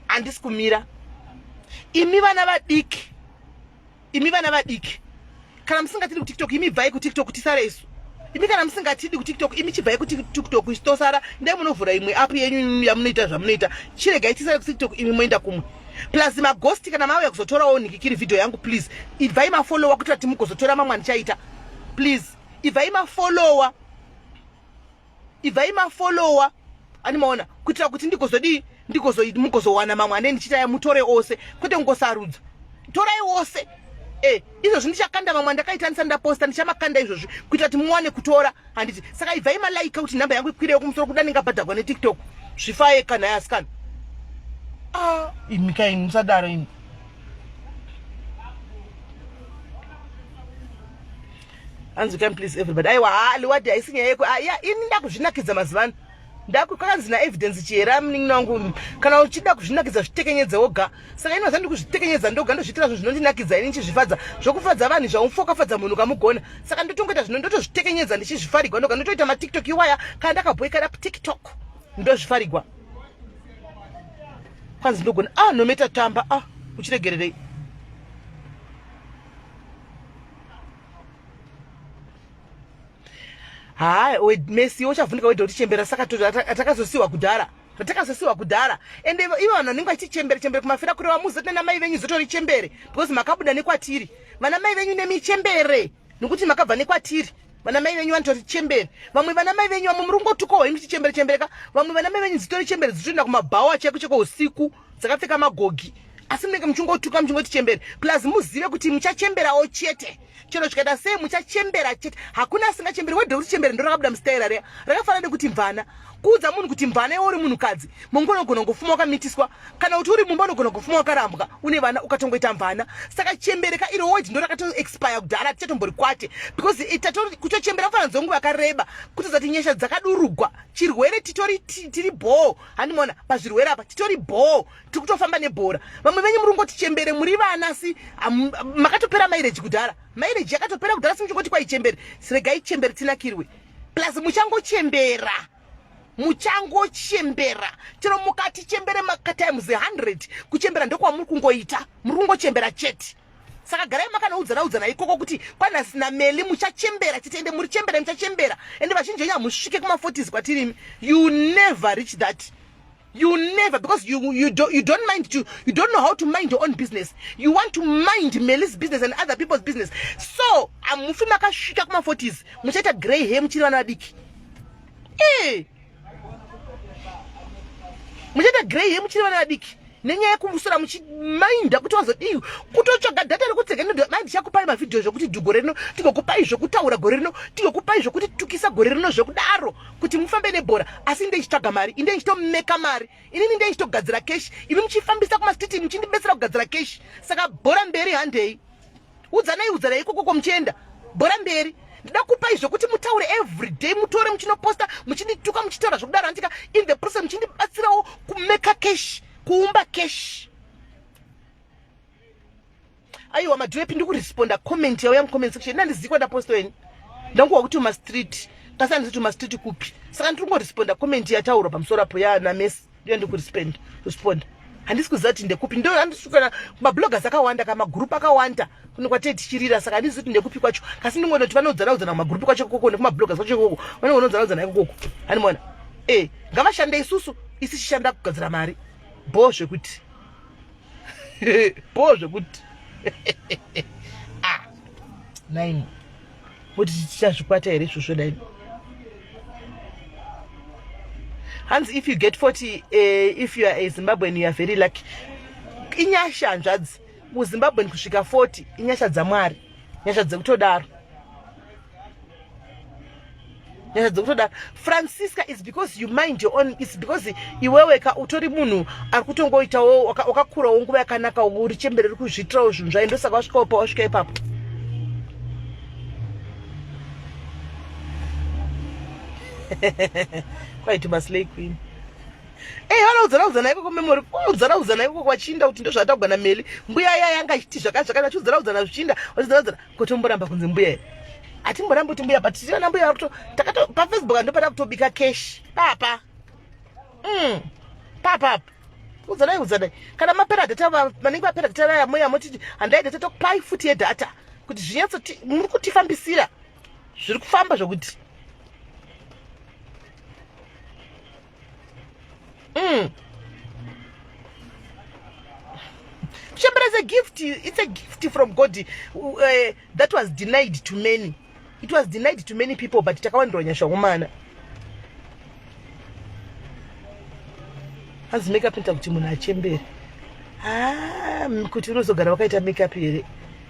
[SPEAKER 1] handisi kumira imi vana vadiki imi vana vadiki kana musingatidi kutiktok imi bvai kutiktok tisare isu imi kana musingatidi kutiktok imi chibvai kutiktok isu tosara ndai munovhura imwe app yenyu yamunoita zvamunoita chiregai tisare kutiktok imi moenda kumwe plus magosti kana mauya kuzotorawo nhikikiri video yangu please ibvai mafollowa kuitira kuti mugozotora mamwe andichaita please ibvai mafollowa ibvai mafollowa ani maona kuitira kuti ndigozodii ndigozo mugozowana mamwe ane ndichiita ya mutore ose kwete kungosarudza torai ose e izvozvi ndichakanda mamwe andakaita ndisati ndaposta ndichamakanda izvozvi kuitira kuti muwane kutora handiti saka ibvai malaika kuti nhamba yangu ikwireyo kumusoro kuda ndingabhadhagwa netiktok zvifaye kana yasikana ah imi kaini musadaro imi hanzi can please everybody aiwa haa liwadi haisi nyaya yeko ah, ya ini ndakuzvinakidza mazuva ano ndakukanzi naevidence chihera munin'ina wangu kana uchida kuzvinakidza zvitekenyedze woga saka ini mazuva ndikuzvitekenyedza ndoga ndozviitira zvinhu zvinondinakidza ini ndichizvifadza zvokufadza vanhu zvaumfokafadza munhu ukamugona saka ndotongoita zvino ndotozvitekenyedza ndichizvifarigwa ndoga ndotoita matiktok iwaya kana ndakabhoikana tiktok ndozvifarigwa kwanzi ndogona ah nometa tamba ah uchiregererei haa mesi uchavhundika weda kuti chembera saka takazosiwa kudhara takazosiwa kudhara ende ivo vanhu vanenge vachichembere chembere kumafira kureva muzote namai venyu zotori chembere because makabuda nekwatiri vana mai venyu nemichembere nokuti makabva nekwatiri vana mai venyu vanotori chembere vamwe vana mai venyu vamwe muri kungotukawo hemi chichembere chembereka vamwe vana mai venyu dzitori chembere dzichitoenda kumabhawa chaiko chaiko usiku dzakapfeka magogi asi munenge muchingotuka muchingoti chembere plus muzive kuti muchachemberawo chete chero zvikaita sei muchachembera chete hakuna asingachemberi wedhe kuti chembere ndo rakabuda mustaira riya rakafanana nekuti mvana kuudza munhu kuti mvana iwe uri munhukadzi mungu unogona kungofuma wakamitiswa kana kuti uri mumba unogona kungofuma wakarambwa une vana ukatongoita mvana saka chembere ka iro word ndo rakatoexpire kudhara tichatombori kwate because kutochembera kufanana dzonguva yakareba kutodza kuti nyasha dzakadurugwa chirwere titori tiri bhoo handimaona pazvirwere apa titori bhoo tiri kutofamba nebhora vamwe venyu muri kungoti chembere muri vana asi makatopera maireji kudhara maireji yakatopera kudhara si muchingoti kwaichembere siregai chembere tinakirwe plus muchangochembera muchangochembera chero mukati chembere makatimes 100 kuchembera ndokwamuri kungoita muri kungochembera chete saka garai makanoudzana udzana ikoko kuti kwanhasi nameli muchachembera chete ende muri chembera muchachembera ende vazhinji venyu hamusvike kuma40s kwatirimi you never reach that you never because you, you, do, you don't mind to you don't know how to mind your own business you want to mind melis business and other people's business so hamufi makasvika kuma40s muchaita grey hair muchiri vana vadiki e muchaita grey hair muchiri vana vadiki nenyaya yekumusora muchimainda kuti wazodii kutotsvaga data rekutsega mai ndichakupai mavhidhiyo zvekuti dhu gore rino tigokupai zvekutaura gore rino tigokupai zvekuti tukisa gore rino zvekudaro kuti mufambe nebhora asi inde ichitsvaga mari inde ichitomeka mari inini inde ichitogadzira keshi imi muchifambisa kumastiti muchindibetsera kugadzira keshi saka bhora mberi handei. Udzanai udzanai ikokoko muchienda bhora mberi. Ndida kupai zvekuti mutaure everyday, mutore muchinoposta muchindituka muchitaura zvekudaro handika in the process muchindibatsirawo kumeka cash, kuumba cash. Aiwa madhuepi ndikuresponda comment yauya mucomment section ndandizivi kwandaposto ini ndanguwa kuti mumastreet kasi handizi kuti mumastreet kupi saka ndiri kungoresponda comment yataurwa pamusoro apo yana mesi ndiyo ndikuresponda responda handisi kuziva kuti ndekupi ndo handisi kana mabloggers akawanda ka magroup akawanda kune kwatee tichirira saka handizi kuti ndekupi kwacho kasi ndingonoti vanoudzana udzana kumagroup kwacho ikoko nekumabloggers kwacho ikoko vanongonoudzana udzana ikokoko handimaona e ngavashande isusu isi chishanda kugadzira mari bho zvekuti bho zvekuti ah nine kuti tichazvikwata here izvozvo dai hanzi if you get 40 uh, eh, if you are a zimbabwean you are very lucky inyasha hanzvadzi muzimbabwean kusvika 40 inyasha dzamwari nyasha dzekutodaro nyasha dzekutodaro francisca is because you mind your own its because iwewe ka utori munhu ari kutongoitawo wakakurawo nguva yakanaka uri chembere ri kuzviitirawo zvinhu zvayo ndosaka wasvikawo pawasvika ipapo kwaituma slay queen Hey, vanoudzana udzana ikoko memory udzana udzana ikoko kwachinda kuti ndozvatagwa nameli mbuya iya yanga ichiti zvakati zvakati vachiudzana udzana zvichinda vachiudzana udzana kotomboramba kunzi mbuya here hatimborambi kuti mbuya but tiona mbuya vakuto takato pafacebook ndopata kutobika cash papa papapa udzanai udzanai kana mapera data vanenge vapera data vaya moya motiti handai data tokupai futi yedata kuti zvinyatso muri kutifambisira zviri kufamba zvokuti Kuchembera is a gift. It's a gift from God that was denied to many. It was denied to many people, but takawandirwa nyasha humana. Hanzi makeup inoita kuti munhu achembere. Ah, kuti unozogara wakaita makeup here?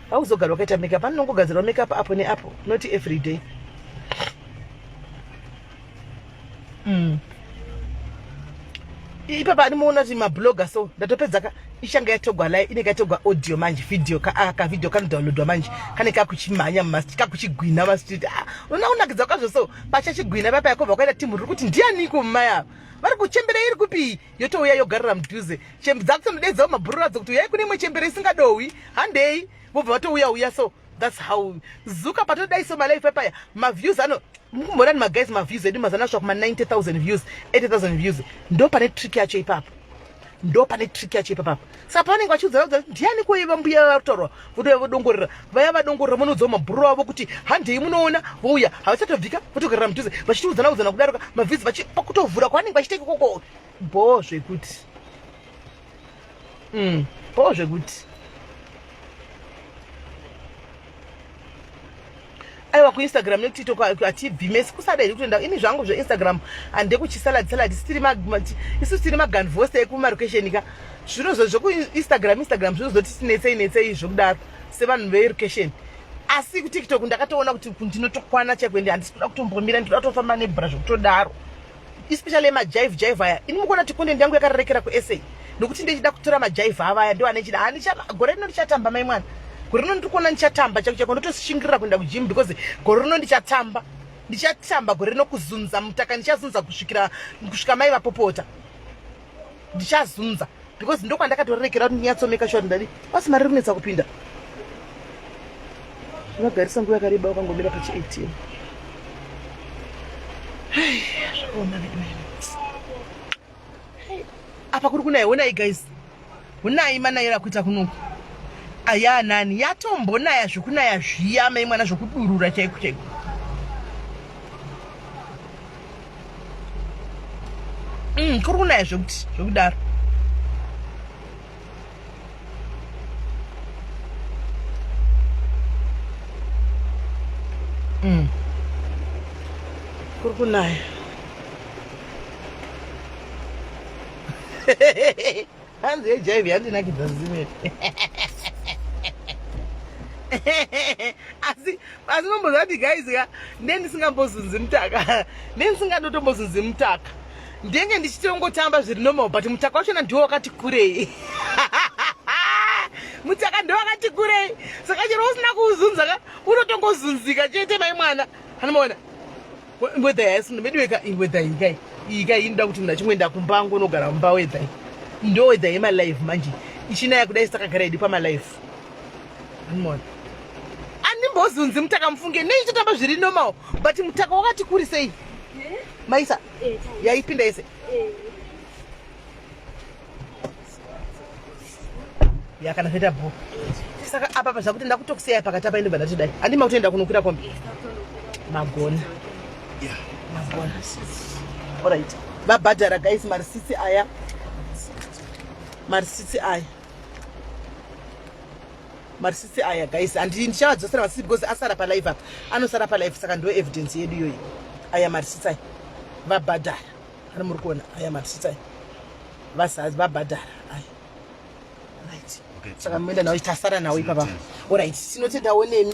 [SPEAKER 1] Hauzogara wakaita makeup. Anongogadzirwa makeup apo neapo, not every day. Ipapa animoona kuti mablogger so ndatopedza ka ichange yatogwa live inenge yatogwa audio manje video ka ah, ka video kanodownloadwa manje kane kakuchimhanya mumastreet kakuchigwina mastreet ah, unoona kunakidza kwazvo so pachachigwina papa yakobva kwaita timu riri kuti ndianiko mumai ava vari kuchembera iri kupi yotouya yogarira mudhuze chembe dzakutonodedzawo mabhururu adzo kuti uyai kune imwe chembere isingadohwi handei vobva vatouya uya so that's how zuka patodai so malife paya maviews ano mukumboona ni maguys maviews edu mazana asvika kuma 90000 views 80000 views ndo pane trick yacho ipapo ndo pane trick yacho ipapo saka pavanenge vachiudza vaudza ndiani koiva mbuya vari kutaurwa votouya vodongorera vaya vadongorera vonoudzawo mabhururu avo kuti handei munoona vouya havachatobvika votogarira mudhuze vachitiudzana udzana kudaroka maviews vachipakutovhura kwavanenge vachiita ikokoko bhoo zvekuti bhoo zvekuti aiwa kuinstagram nekutiktok hatibvi mesi kusada here kutoenda ini zvangu zveinstagram handekuchisalad salad isu tiri maganvost ekumarukesheni ka zvinozo zvekuinstagram instagram zvinozoti tinetsei netsei zvekudaro sevanhu verukesheni asi kutiktok ndakatoona kuti ndinotokwana chaiko ende handisi kuda kutombomira ndinoda kutofamba nebhura zvekutodaro especially emajive jive aya ini mukuona kuti content yangu yakarerekera kusa nokuti ndechida kutora majive ava aya ndo anechida handicha gore rino ndichatamba mai mwana gore rino ndiri kuona ndichatamba chako chako ndotoshingirira kuenda kugym because gore rino ndichatamba ndichatamba gore rino kuzunza mutaka ndichazunza kusvikira kusvika mai vapopota ndichazunza because ndokwandakatorerekera kuti ndinyatsomeka sure ndadi basi mari iri kunetsa kupinda unogarisa nguva yakareba wakangomira pachi 18 zvakaoma vedu apa kuri kunaya honai guys honai manayira kuita kunoku aya nani yatombonaya zvekunaya zviya mai mwana zvekudurura chaiko chaiko kuri kunaya zvekuti zvekudaro Kuri kunaya. Hanzi HIV yandinakidza zimwe. Asi asi nomboziva kuti guys ka ndiye ndisingambozunzi mutaka. Ndiye ndisingadotombozunzi mutaka. Ndenge ndichitongotamba zviri normal but mutaka wachona ndiwo wakati kurei. Mutaka ndowakati kurei, saka chero usina kuuzunza ka unotongozunzika chete mai mwana. Anomaona weather yaisi meduweka weather iyi kai iyi kai inoda kuti munhu achingoenda kumba angu unogara mumba weather iyi ndo weather yemalive manje ichinaya kudai takagara idi pamalive. Anomaona andimbozunzi mutaka mufunge nei chotamba zviri normal but mutaka wakati kuri sei maisa yaipinda yese ya kana zvaita bho saka apa pa zvakuti ndakutokusiyai pakati apa indobva ndatidai handima kutoenda kunokwira kombi magona magona orit vabhadhara guys marisitsi aya marisitsi aya marisitsi aya guys handi ndichavadzosera marisitsi because asara palive apa anosara palive saka ndo evidence yedu iyoyi aya marisitsi aya vabhadhara Kana muri kuona aya marisitsi aya vasazi vabhadhara aya right.
[SPEAKER 4] Okay,
[SPEAKER 1] Saka muenda nawo tasara nawo ipapa. Alright, tinotendawo nemi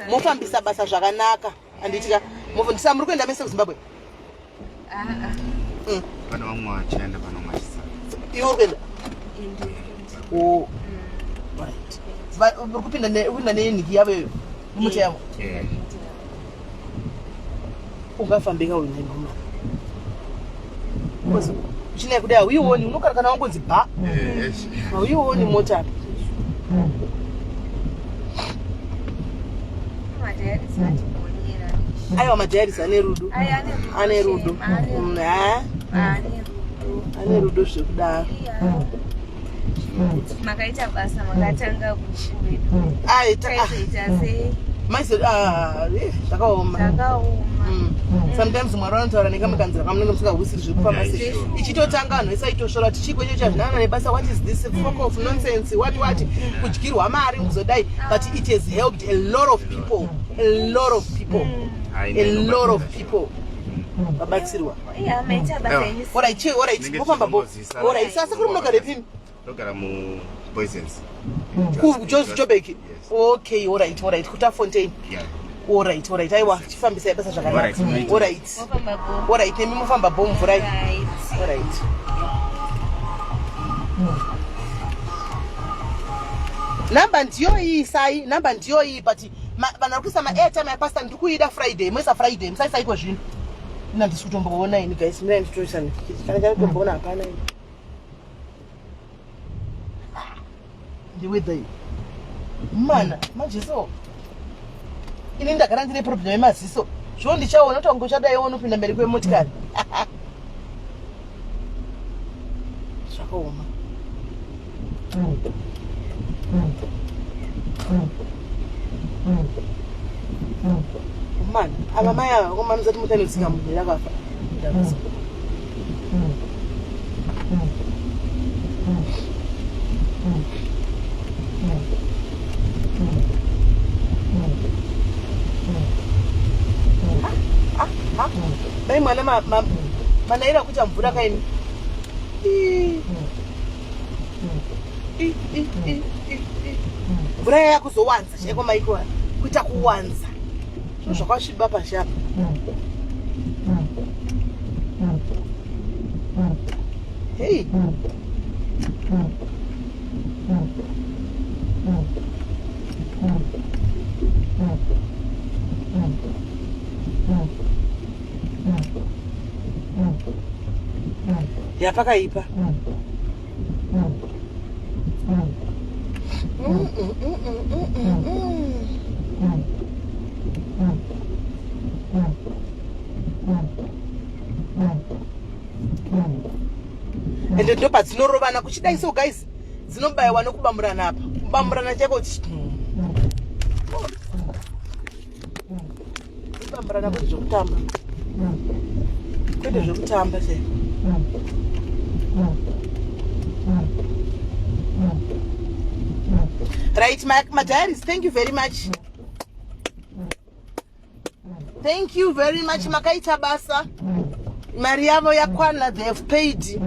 [SPEAKER 1] mofambisa basa zvakanaka anditika mofundisa muri kuenda mese kuZimbabwe.
[SPEAKER 3] Ah, ah.
[SPEAKER 4] Pane vamwe vachienda pane vamwe vachisara.
[SPEAKER 1] Iwe uri kuenda? Oh. Right. Uri kupinda ne nenhiki yavo iyo nemota yavo.
[SPEAKER 4] Yeah.
[SPEAKER 1] Ungafambika uyu nhai mama. Because uchinaya kudai hauioni unokara kana wangonzi ba.
[SPEAKER 4] Yes.
[SPEAKER 1] Hauioni mota apa. Aiwa madiaries ane rudo. Ane rudo. Ha? Ane rudo zvekudaro.
[SPEAKER 3] Makaita basa makatanga kuwedu.
[SPEAKER 1] Ai ta
[SPEAKER 3] Taizoita sei?
[SPEAKER 1] Maizo ah zvakaoma.
[SPEAKER 3] Zvakaoma.
[SPEAKER 1] Sometimes Mwari vanotaura nekamwe kanzira kamunenge musingahwisiri zviri kufamba sei. Ichitotanga vanhu vese vaitosvora kuti chiiko icho chazvinana nebasa what is this fuck of nonsense what what kudyirwa mari kuzodai but it has helped a lot of people a lot of people a lot of people vabatsirwa.
[SPEAKER 3] Yeah, maita basa yenyu.
[SPEAKER 1] Alright, che, alright,
[SPEAKER 4] Tinenge
[SPEAKER 1] mofamba bo.
[SPEAKER 4] tichingozisana.
[SPEAKER 1] Alright, sasa kuri munogara pimi?
[SPEAKER 4] Ndogara mu Poisons.
[SPEAKER 1] Ku Jozi Jobek.
[SPEAKER 4] Yes.
[SPEAKER 1] Okay, alright, alright. Kuta Fontaine.
[SPEAKER 4] Yeah.
[SPEAKER 1] Alright, alright. Aiwa, chifambisai basa zvakanaka.
[SPEAKER 4] Alright, maita.
[SPEAKER 1] Alright.
[SPEAKER 3] Mofamba bo.
[SPEAKER 1] Alright, nemi mofamba bo mvurai.
[SPEAKER 3] Right.
[SPEAKER 1] Alright. Namba ndiyo iyi sai, namba ndiyo iyi but vanhu vari kuisa ma-airtime yapasta ndiri kuida Friday, moisa Friday, musaisa iko zvino. Ina ndisi kutomboona ini guys, mina nditoisa kana chakutomboona hapana ini. Ndiwedha iyi. Mana, manje so. Ini ndagara ndine problem yemaziso. Zvino ndichaona kuti wangu uchadai unopinda mberi kwemotikari. Zvakaoma. Mana, ava mai ava vakomana usati mota inotsika munhu yakafa. Ndabasa. Mai mwana manaira kuita mvura kaini. Mvura yaya kuzowanza chaiko maiko kuita kuwanza. Zvinhu zvakasviba pashi apa. Hey. Yapakaipa. Ende ndopadzinorovana kuchidai so guys dzinobayiwa nokubamurana apa kubamurana chaiko kubamurana kwete zvekutamba kwete zvekutamba che right my, my diaries thank you very much thank you very much makaita basa mari yavo yakwana they have paid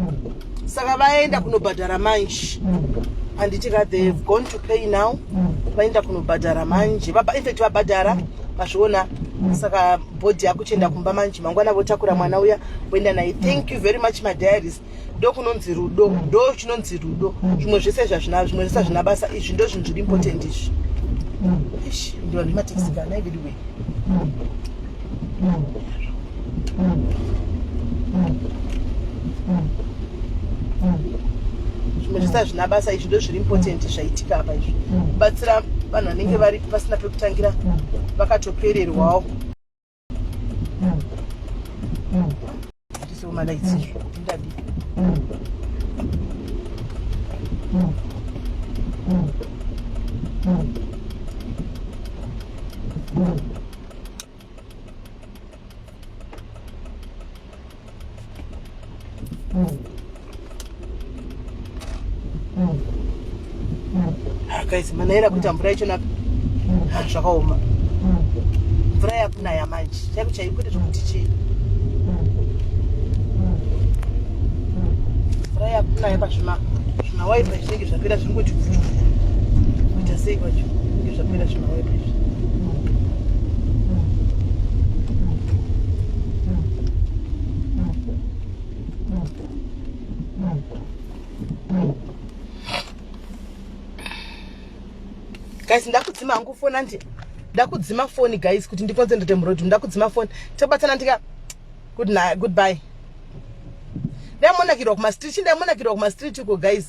[SPEAKER 1] saka vaenda kunobhadhara manje handiti ka they have gone to pay now vaenda kunobhadhara manje in fact vabhadhara Mazviona? Saka bhodhi yakuchienda kumba manje, mangwana votakura mwana uya voenda naye. Thank you very much, madiaries. Ndo kunonzi rudo, ndo chinonzi rudo. Zvimwe zvese zvazvina, zvimwe zvese hazvina basa. Izvi ndo zvinhu zviri important izvi. Ish, ndi vanhu vematekisi kana veduwe. Zvimwe zvese hazvina basa, izvi ndo zviri important zvaitika apa izvi. Kubatsira vanhu vanenge vari pasina pekutangira, vakatopererwawo. Ndisiwo malights izvo, ndadi. Ah, guys, manaira kuita mvura yacho naka. Ah, zvakaoma. Mvura yakunaya manje chaiko chaiko, kwete zvekuti chii. Mvura yakunaya pazvima zvimawaipa zvinenge zvapera, zvingoti kuita sei kwacho, zvinenge zvapera zvimawaipa izvi. Guys, ndakudzima hangu foni, andi ndakudzima foni guys, kuti ndiconcentrate muroad. Ndakudzima foni, tobatana ndika. Good night, goodbye. Ndaimonakirwa kumastreet, ndaimonakirwa kumastreet uko guys.